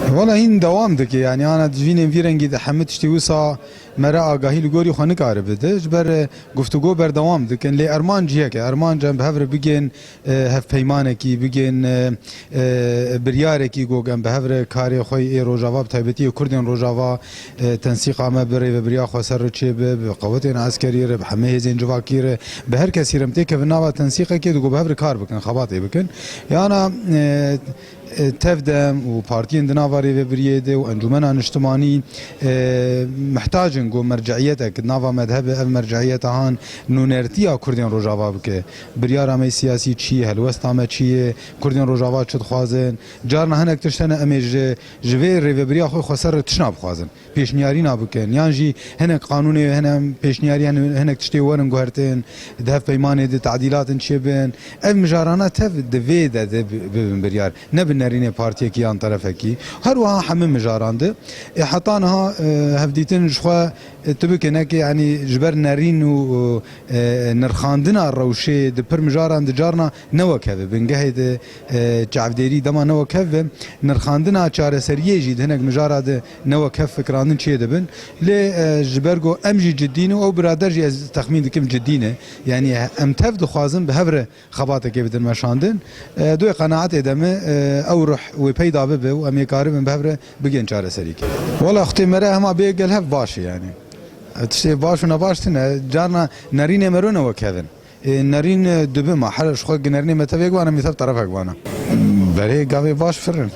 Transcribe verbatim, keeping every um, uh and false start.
Wala hîn dewam dike, yanî ana divînên vî rengî de hemû tiştî wisa mere agahî li gorî xwe nikare bide. Ji ber, e, guftûgo berdewam dikin. Lê ermanc yek e. Ermanc em bi hev re bigên, e, hevpeymanekî, bigên, e, e, biryarekî ku em bi hev re karê xwe yê Rojava, bi taybetî yê Kurdên Rojava, e, tensîqa me bi rêvebiriya xweser re çêbe, bi qewetên eskerî re, bi hemê hêzên civakî re, bi her kesî re em têkevin nava tensîqekê de ku bi hev re kar bikin, xebatê bikin. Yana, e, e, tev dem û partiyên di nava rêvebiriyê de û encûmena niştimanî, e, mihtac in ku merciyetek di nava me de hebe, ev merciyeta han nûnertiya Kurdên Rojava bike. Biryara me siyasî çi ye, helwesta me çi ye, Kurdên Rojava çi dixwazin? Carna hinek tişt hene em ê ji, ji vê rêvebiriya xwe xweser re tişna bixwazin. Pêşniyarîna bikin. Yan jî hinek qanûnê, hinek pêşniyarî, hin-, hinek tiştê werin guhertin, di hevpeymanê de tadîlatin çêbin. Ev mijarana tev di vê de, de bi-, bibin biryar. Ne bi nerînê partiyekî yan terefekî. Her wiha hemû mijaran de. E, heta niha, e, hevdîtin ji xwe, e, tu bike neke, yanî ji ber nerîn û, e, nirxandina rewşê di pir mijaran di carna ne wek hev e. Bingehê de, e, çavdêrî dema ne wek hev e. Nirxandina çareseriyê jî di hinek mijara de ne wek hev fikirandin çê dibin. Lê, e, ji ber ku em jî cidî ne û ew birader jî ez texmîn dikim cidî ne. Yanî em tev dixwazin bi hev re xebatekê bidin meşandin. E, di wê qenaetê de me, e, ew ruh wê peyda bibe û em ê karibin bi hev re bigên çareserîkê. Wela xutê mere hema bê gel hev baş e yanî. E, tiştê baş û nebaş tune. Carna nerînê mero ne wek hev in. E, nerîn, e, dibe ma her ji xwe gi nerînê me tev yek bana, em ê tev terefek bana. Berê gavê baş firin.